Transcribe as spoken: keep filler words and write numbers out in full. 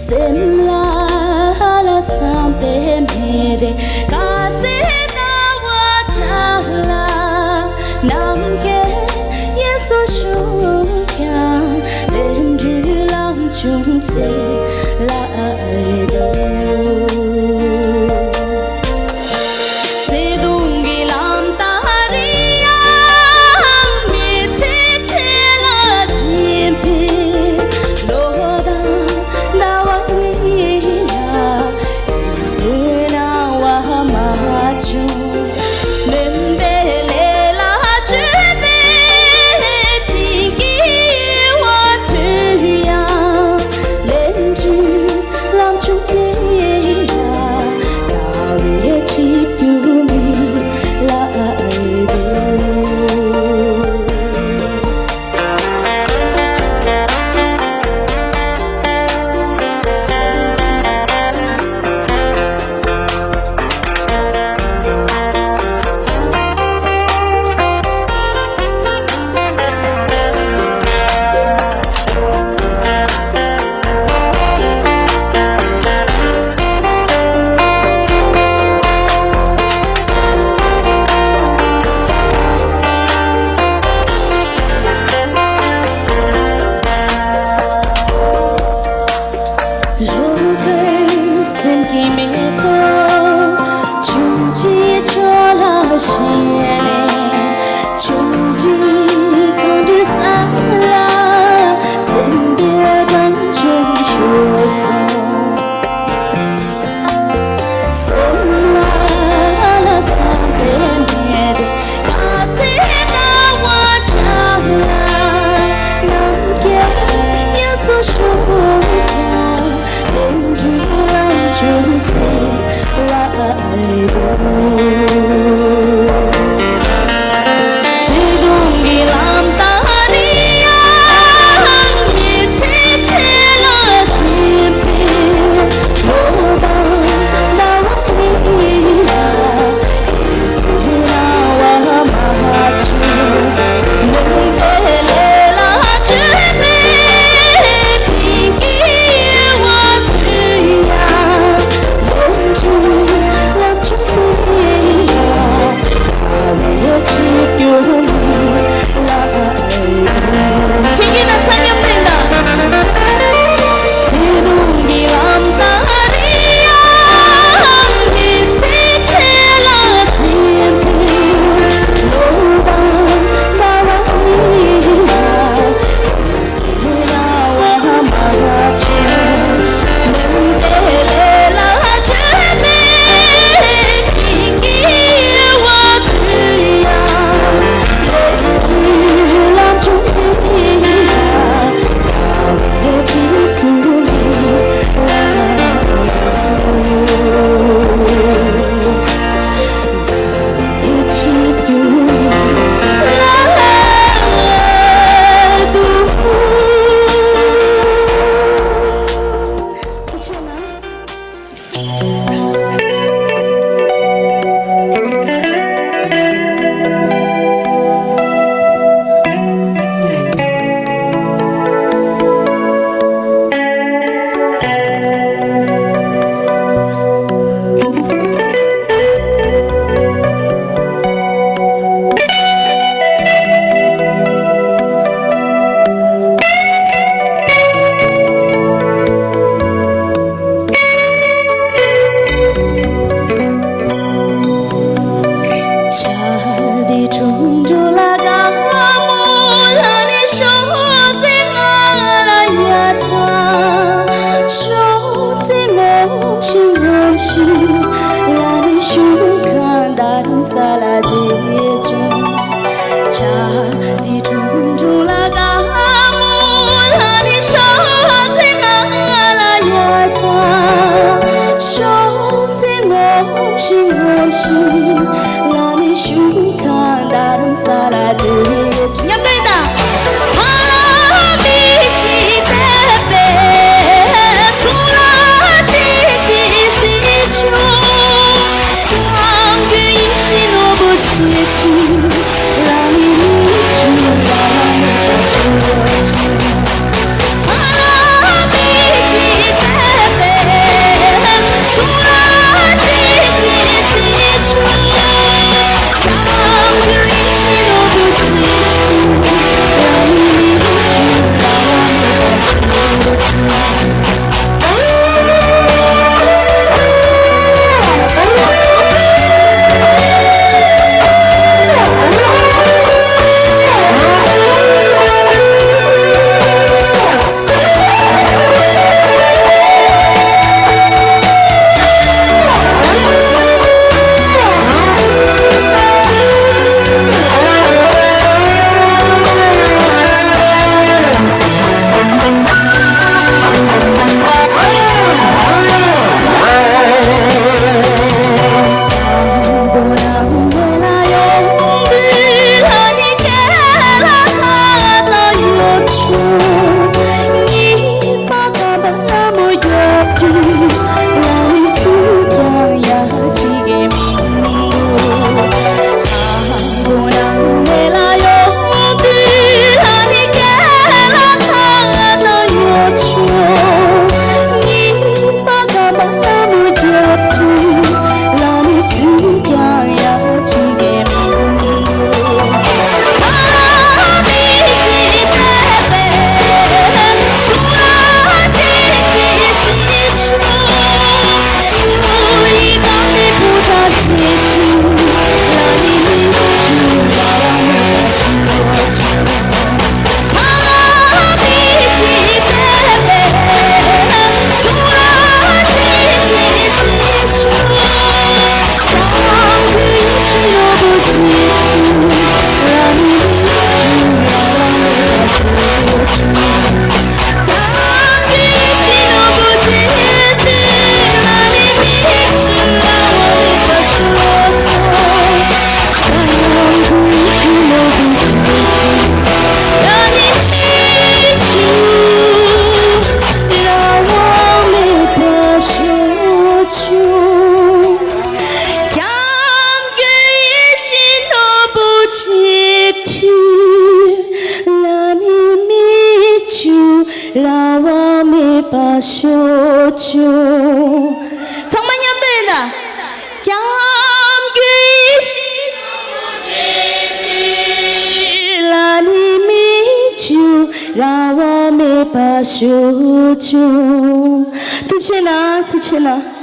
སེམས་ལ་ལ་བསམ་པའི་མེ་རེ་ཁ་ཟས་ལྟ་བུ་བཀྲ་ལ། ནམ་མཁའི་དབྱིངས་སུ་ཞུགས་ཀྱང་ལས་འབྲས་ལམ་ཅུང་ཟད་ལ་ཨེ་འདུག་བརྩེ་དུང་གི་ལམ་ད་རེས་ཡང་མི་ཚེ་ཚེ་ལ་འཛིན་པའི་ལོ་དང་ཟླ་བ་གཉིས་ལ་ཡིད་སྣང་བ་མ་བྱུང་། མུན་པའི་ལས་ལ་བཅོས་པའི་སྤྲིན་གྱི་འོད་ཡང་ལས་འབྲས་ལམ་བྱུང་དེ་ལ་ལྟ་བའི་ཆིབས་རྒྱུ་མི་ལ་འདུག་ལྷོ་ཁའི་སེམས་ཀྱི་མེ་ཏོག་ཆུང་ཆུང་ཕྱོགས་ལ་ཞེན་ནས། ཆུང་འདྲིས་ཁོང་འདྲིས་ས་ལ་སེམས་པའི་དྭངས་ཆུང་ཤོར་སོང་། སེམས་ལ་ལ་བསམ་པའི་མེ་རེ་ཁ་ཟས་ལྟ་བུ་བཀྲ་ལ། ནམ་མཁའི་དབྱིངས་སུ་ཞུགས་ཀྱང་ལས་འབྲས་ལམ་ཅུང་ཟད་ལ་ཨེ་འདུག་བརྩེ་དུང་གི་ལམ་ད་རེས་ཡང་མི་ཚེ་ཚེ་ལ་འཛིན་པའི་ལོ་དང་ཟླ་བ་གཉིས་ལ། ཁྱེད་ཀྱིས་ན་ཚ་མཉམ་དུ་ཡིན་ད། མཉམ་དུ་ཡིན་ད། ཚང་མ་མཉམ་དུ་ཡིན་ད། སྐྱབས་མགོན་ལ་ནི་མི་བྱུང་། རང་དབང་མེད་པ་ཞུ་བྱུང་། ཐུགས་ཆེ་གནང་། ཐུགས་ཆེ་གནང་།